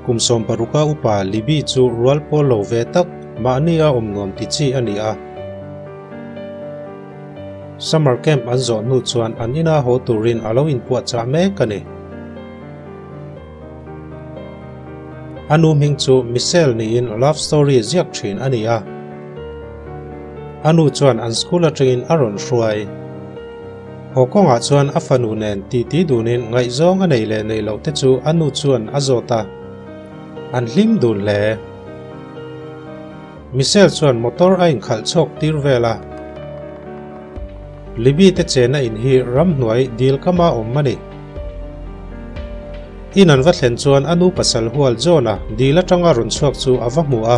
kum sawmparuka upa Libby chu rual pawl lo ve tak mahni a awm nuam ti chi a ni a. Summer camp an zawh hnu chuan an ina haw turin a lo inpuahchah mek a ni. A nu hming chu Michelle niin love story ziak thin a ni a. A nu chuan an school atangin a rawn hruai. Haw kawngah chuan a fanu nen titi dunin ngaihzawng a nei leh nei loh te chu a nu chuan a zawt a. An hlim dun hle. Michelle chuan motor a inkhalh chhawk tir vel a. Libby te chena in hi ramhnuai dil kama awm a ni. In an va thlen chuan a nu pasal hual John-a dil atanga rawn chhuak chu a va hmu a.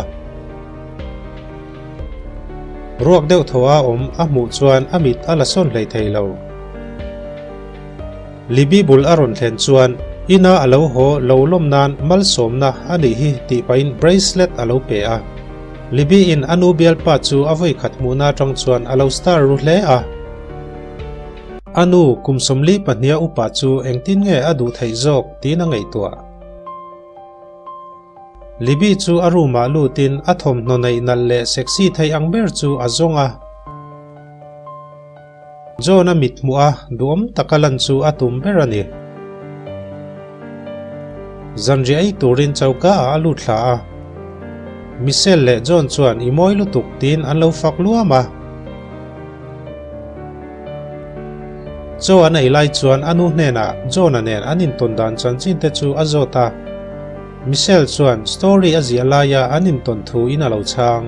Ruak deuh thaw a awm a hmuh chuan a mit a la sawn hlei thei lo. Libby bul a rawn thlen chuan ina a lo haw lo lawm nan malsawmna a nih hi tih pahin bracelet a lo pe a. Libby in a nu bialpa chu a vawi khat hmuhna atang chuan a lo star ru hle a. A nu kum 42 upa chu engtin nge a duh theih zawk tiin a ngaihtuah. Libby chu a room ah lutin a thawmhnaw neih nalh leh sexy thei ang ber chu a zawng a. John a mit hmuh a duhawm taka lan chu a tum ber a ni. Zanriah ei turin choka ah a lut thla a. Michelle leh John chuan i mawi lutuk tiin an lo fak luam a. Chaw an ei lai chuan a nu hnenah John-a nen an intawn dan chanchin te chu a zawt a. Michelle chuan story a ziah laia an intawn thu in a lo chhang.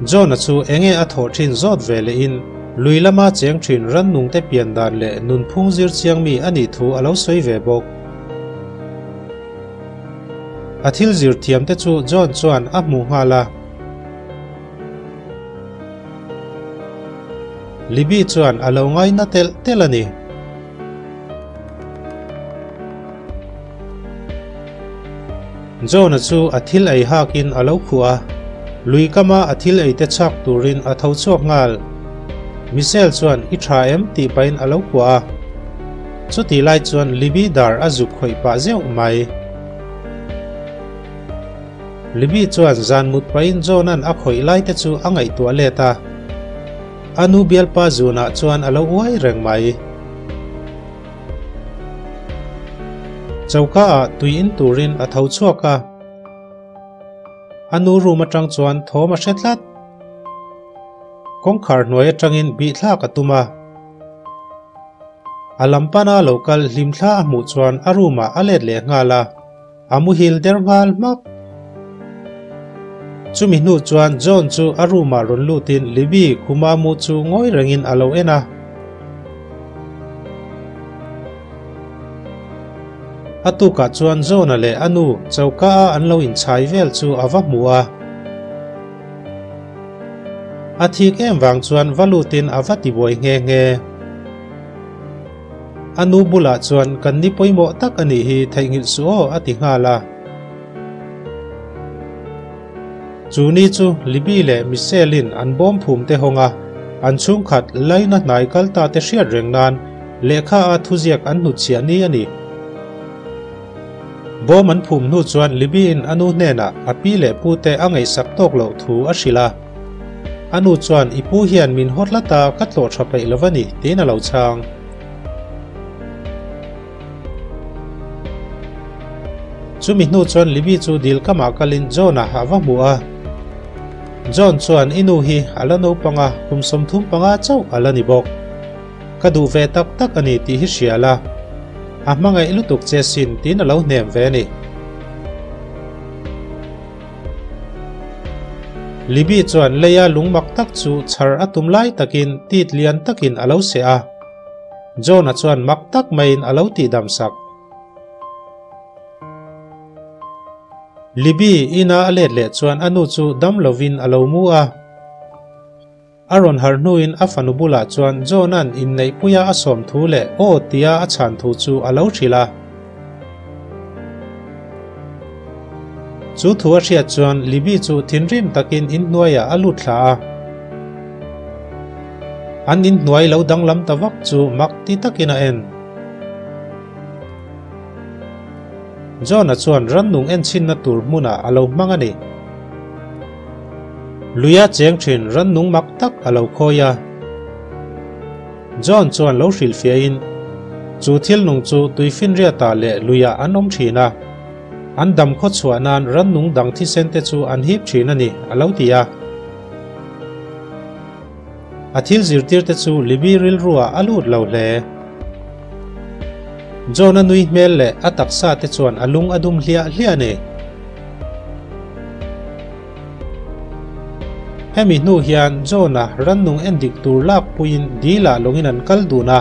John-a chu enge a thawh thin zawt ve leh in lui lama cheng thin rannung te pian dan leh nunphung zir chiang mi a nih thu a lo sawi ve bawk. A thil zir thiam te chu John chuan a hmuh nghal a. Libby chuan a lo ngaina telh telh a ni. John-a chu a thil ei hakin a lo khuh a, lui kama a thil ei te chhak turin a tho chhuak nghal. Michelle chuan i tha em tih pahin a lo kuah a. Chutih lai chuan Libby dar a zuk khawih pah zeuh mai. Libby chuan zan mut pahin John-a'n a khawih lai te chu a ngaihtuah let a. A nu bialpa zunah chuan a lo uai reng mai. Choka ah tui in turin a tho chhuak a. A nu room atang chuan thawm a hre tlat. Kawngkhar hnuai atangin bihthlak a tum a. A lam pana lo kal hlimthla a hmuh chuan a room ah a let leh nghal a. A muhil der nghal hmak. Chumi hnu chuan John chu a room ah rawn lutin Libby khuma mu chu ngawi rengin a lo en a. A tukah chuan John-a leh a nu choka a an lo inchhai vel chu a va hmu a. A thik em vang chuan va lutin a va tibuai nghe nghe. A nu bulah chuan kan ni pawimawh tak a nih hi theihnghilh suh aw a ti nghal a. Chu ni chu Libby leh Michelle-in an bawm phum te hawng a, an chhungkhat laina hnai kal ta te hriat reng nan lehkha a thuziak an hnutchhiah ni a ni. Bawm an phum hnu chuan Libby-in a nu hnenah a pi leh pu te a ngaihsak tawk loh thu a hrilh a. A nu chuan i pu hian min haw tlat a, ka tlawh tha peih lo a ni, tiin a lo chhang. Chumi hnu chuan Libby chu dil kamah kalin John-a a va hmu a. John chuan i nu hi a la naupang a, kum 35 chauh a la ni bawk. Ka duh ve tak tak a ni tih hi hria la. A hmangaih lutuk che sin tiin a lo hnem ve a ni. Libby chuan leia lung mak tak chu chhar a tum lai takin tit lian takin a lo seh a. John-a chuan mak tak maiin a lo tihdam sak. Libby ina a let leh chuan a nu chu dam lovin a lo mu a. A rawn harh hnuin a fanu bulah chuan John-a'n inneihpuia a sawm thu leh aw tia a chhan thu chu a lo hrilh a. Chu thu a hriat chuan Libby chu thinrim takin inhnuaiah a lut thla a. An inhnuai lo danglam ta vak chu mak ti takin a en. John-a chuan rannung enchinna tur hmunah a lo hmang a ni. Luia cheng thin rannung mak tak a lo khawi a. John chuan lo hrilhfiahin, Chu thil nung chu tuifinriatah leh luiah an awm thin a. An dam khaw chhuah nan rannung dang thisen te chu an hip thin a ni, a lo ti a. A thil zirtirte chu Libby rilruah a lut lo hle. John-a nui hmel leh a taksa te chuan a lung a dum hliah hliah a ni. Hemi hnu hian John-a rannung endik tur lakpuiin dilah lawngin an kal dun a.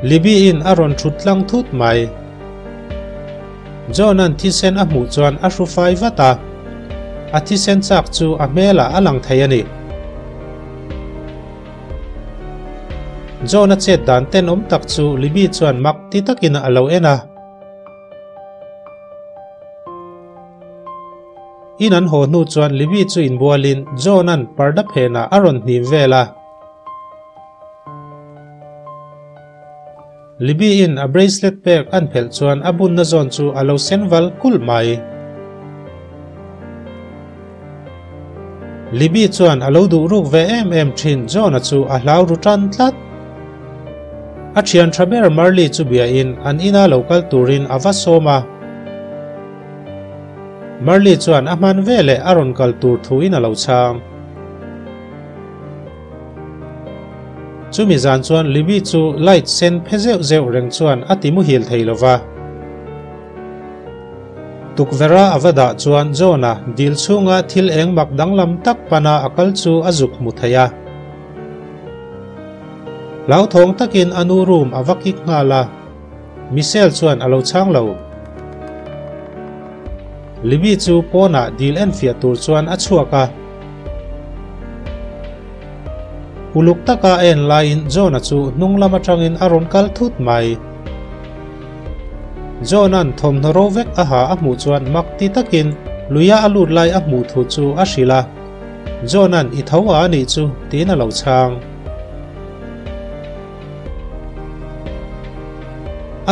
Libby-in a rawn thut tlang thut mai. John-a'n thisen a hmuh chuan a hru fai vat a, a thisen chak chu a hmelah a lang thei a ni. John-a chet dan tenawm tak chu Libby chuan mak ti takin a lo en a. In an haw hnu chuan Libby chu inbualin John-a'n parda phenah a rawn hnim vel a. Libby-in a bracelet pek an phelh chuan a bunna zawn chu a lo sen val kulh mai. Libby chuan a lo duh ruk ve em em thin John-a chu a hlau ru tan tlat. A thian tha ber Marley chu biain an ina lo kal turin a va sawm a. Marley chuan a hman veleh a rawn kal tur thuin a lo chhang. Chumi zan chuan Libby chu light sen phe zeuh zeuh reng chuan a ti muhil thei lo va. Tukverha a va dah chuan John-a dil chhunga thil eng mak danglam tak pana a kal chu a zuk hmu thei a. Hlauthawng takin a nu room a va kik nghal a, Michelle chuan a lo chhang lo. Libby chu pawnah dil enfiah tur chuan a chhuak a. Uluk taka a en laiin John-a chu hnung lam atangin a rawn kal thut mai. John-a'n thawmhnaw ro vek a ha a hmuh chuan mak ti takin luia a lut lai a hmuh thu chu a hrilh a. John-a'n i tho a anih chu tiin a lo chhang.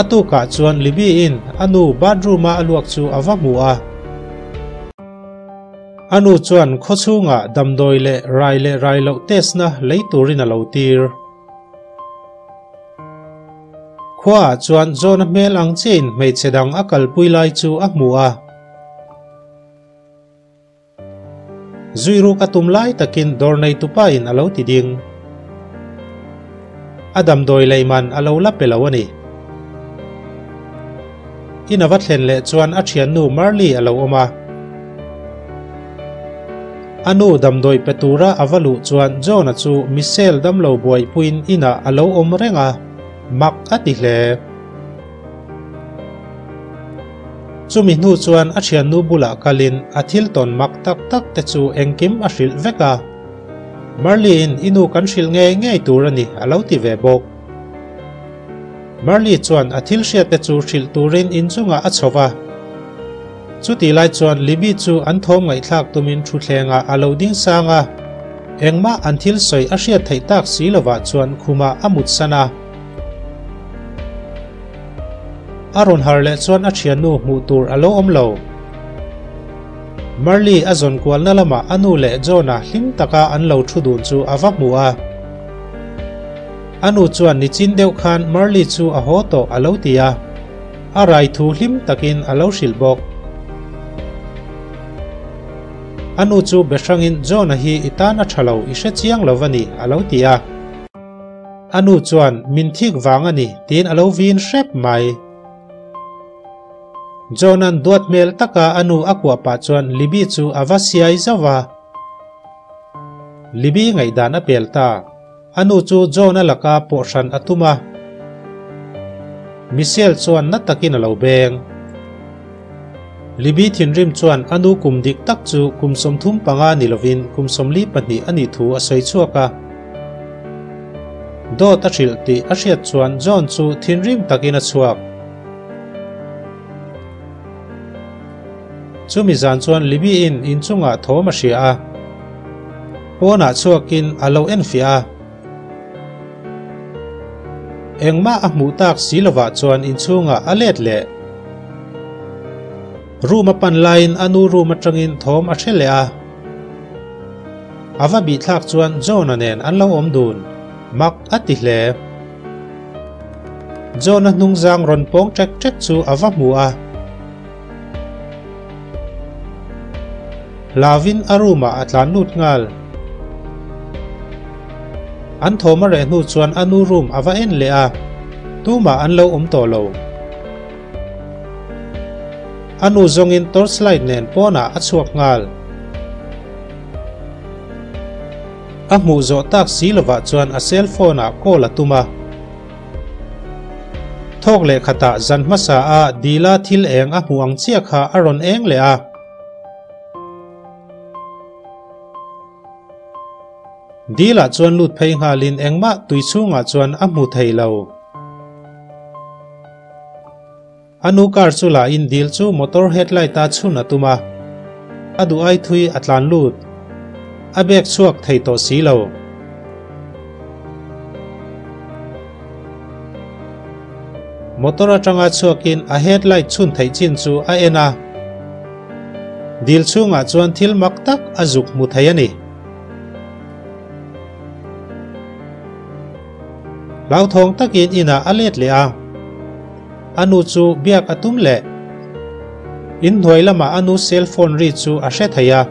A tukah chuan Libby-in a nu bathroom-a a luak chu a va hmu a. A nu chuan khawchhungah damdawi leh rai leh rai loh test na lei turin a lo tir. Khuaah chuan John-a hmel ang chiahin hmeichhe dang a kalpui lai chu a hmu a. Zuiruk a tum lai takin dawr neitupa in a lo ti ding. A damdawi lei man a lo la pe lo a ni. In a va thlen leh chuan a thiannu Marley a lo awm a. A nu damdawi pe tura a va luh chuan John-a chu Michelle damlo buaipuiin inah a lo awm reng a, mak a ti hle. Chumi hnu chuan a thiannu bulah kalin a thil tawn mak tak tak te chu engkim a hrilh vek a. Marley-in i nu kan hrilh ngei ngei tur a ni a lo ti ve bawk. Marley chuan a thil hriat te chu hrilh turin inchungah a chho va. Chutih lai chuan Libby chu an thawm ngaihthlak tumin thutthlengah a lo ding sang a. Engmah an thil sawi a hriat theih tak si lovah chuan khumah a mutsan a. A rawn har leh chuan a thiannu hmuh tur a lo awm lo. Marley a zawn kualna lamah a nu leh John-a hlim taka an lo thu dun chu a va hmu a. A nu chuan nichin deuh khan Marley chu a haw tawh a lo ti a, a rai thu hlim takin a lo hrilh bawk. A nu chu be hrangin John-a hi i tan a tha lo, i hre chiang lo va ni a lo ti a. A nu chuan min thik vang a ni tiin a lo vin hrep mai. John-a'n duat hmel taka a nu a kuah pah chuan Libby chu a va siai zauh a. Libby ngaihdan a pel ta. A nu chu John-a laka pawh hran a tum a. Michelle chuan na takin a lo beng. Libby thinrim chuan a nu kum dik tak chu kum 35 ni lovin kum 42 a nih thu a sawi chhuak a. Dawt a hrilh tih a hriat chuan John chu thinrim takin a chhuak. Chumi zan chuan Libby-in inchungah thawm a hria a. Pawnah chhuakin a lo enfiah a. Engmah a hmuh tak si lovah chuan inchhungah a let leh. Room a pan laiin a nu room atangin thawm a hre leh a. A va bihthlak chuan John-a nen an lo awm dun. Mak a ti hle. John-a hnungzang rawn pawng ṭek ṭek chu a va hmu a. Hlauvin a room ah a tlan lut nghal. An thawm a reh hnu chuan a nu room a va en leh a, tumah an lo awm tawh lo. A nu zawngin torchlight nen pawnah a chhuak nghal. A hmuh zawh tak si lovah chuan a cell phone ah call a tum a. Thawk leh khatah zan hmasa a dila thil eng a hmuh ang chiah kha a rawn eng leh a. Dil ah chuan lut phei nghalin engmah tui chhungah chuan a hmu thei lo. A nu car chu la in dil chu motor headlight a chhun a tum a, a duh ai thui a tlan lut. A bag chhuak thei tawh si lo. Motor atanga chhuakin a headlight chhun theih chin chu a en a. Dil chhungah chuan thil mak tak a zuk hmu thei a ni. Hlauthawng takin inah a let leh a. A nu chu biak a tum leh. Inhnuai lamah a nu cell phone ri chu a hre thei a.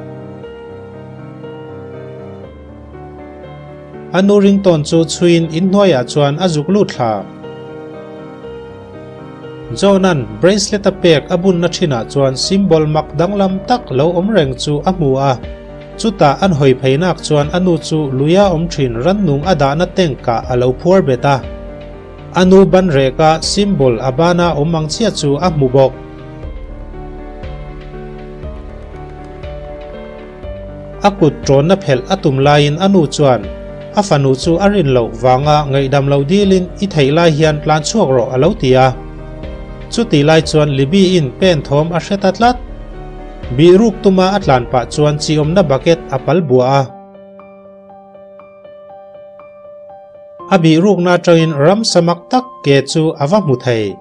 A nu ringtawn chu chhuiin inhnuaiah chuan a zuk lut thla. John-a'n bracelet a pek a bunna thinah chuan symbol mak danglam tak lo awm reng chu a hmu a. Chutah an hawi pheinak chuan a nu chu luia awm thin rannung a dahna tank ah a lo phuar bet a. A nu ban reka symbol a bana awm ang chiah chu a hmu bawk. A kut ṭawnna phelh a tum laiin a nu chuan a fanu chu a rin loh vanga ngaihdam lo dilin i theih lai hian tlan chhuak rawh a lo ti a. Chutih lai chuan Libby-in pen thawm a hre ta tlat. Bih ruk tuma a tlan pah chuan chi awmna bucket a pal buah a. A bih rukna atangin ramsa mak tak ke chu a va hmu thei.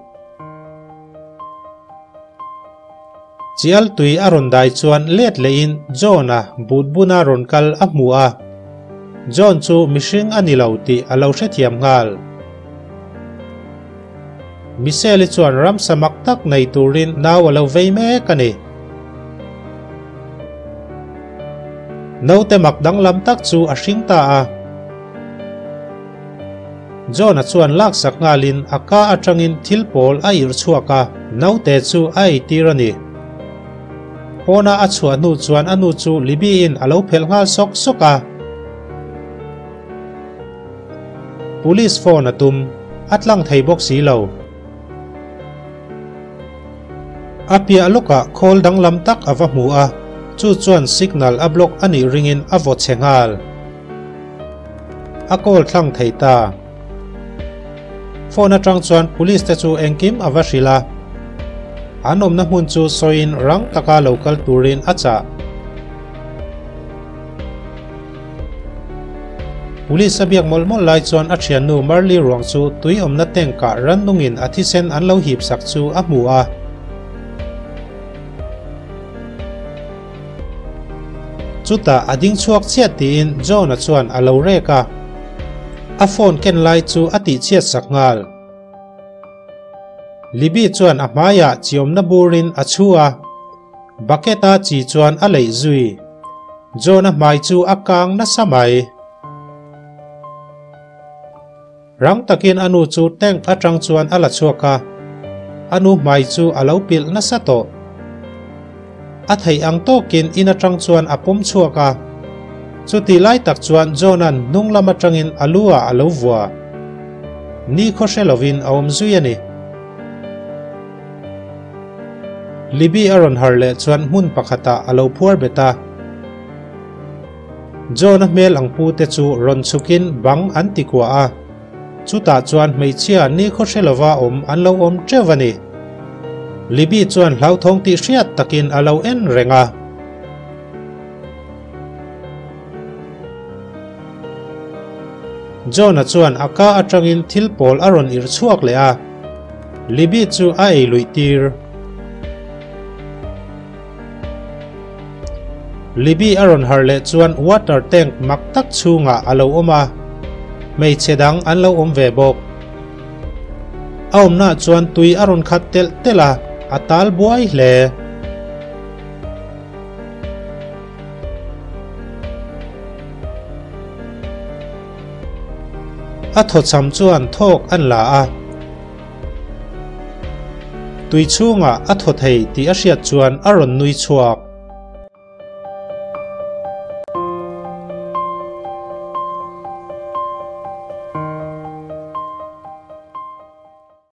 Chial tui a rawn dai chuan let lehin John-a but buna rawn kal a hmu a. John chu mihring a ni lo tih a lo hrethiam nghal. Michelle-i chuan ramsa mak tak nei turin nau a lo vei mek a ni. Naute mak danglam tak chu a hring ta a. John-a chuan laksak nghalin a ka atangin thil pawl a irh chhuak a, naute chu a eitir a ni. Pawna a chhuah hnu chuan a nu chu Libby-in a lo phelh nghal sawk sawk a. Police phone a tum, a tlang thei bawk si lo. A piah lawkah khawl danglam tak a va hmu a, chu chuan signal a block a nih ringin a vaw chhe nghal. A call thlang thei ta. Phone atang chuan police te chu engkim a va hrilh a. An awmna hmun chu sawiin rang taka lo kal turin a chah. Police a biak mawlh mawlh lai chuan a thiannu Marley ruang chu tui awmna tank ah rannungin a thisen an lo hip sak chu a hmu a. Chutah a ding chhuak chiah tiin John-a chuan a lo rek a. A phone ken lai chu a tihchhiat sak nghal. Libby chuan a hmaiah chi awmna burin a chhu a. Bucket a chi chuan a leih zui. John-a hmai chu a kang nasa mai. Rang takin a nu chu tank atang chuan a la chhuak a, a nu hmai chu a lo pilh nasa tawh. A theih ang tawkin in atang chuan a pawm chhuak a. Chutih lai tak chuan John-a'n hnung lam atangin a lu ah a lo vua. Ni khaw hre lovin a awm zui a ni. Libby a rawn harh leh chuan hmun pakhatah a lo phuar bet a. John-a hmel ang pu te chu rawn chhukin bang an ti kuah a. Chutah chuan hmeichhia nikhaw hre lova awm an lo awm teuh a ni. Libby chuan hlauthawng tih hriat takin a lo en reng a. John-a chuan a ka atangin thil pawl a rawn irh chhuak leh a, Libby chu a ei luih tir. Libby a rawn harh leh chuan water tank mak tak chhungah a lo awm a, hmeichhe dang an lo awm ve bawk. A awmnaah chuan tui a rawn khat telh telh a, a tal buai hle. A thawchham chuan thawk an la a. Tui chhungah a thaw thei tih a hriat chuan a rawn nui chhuak.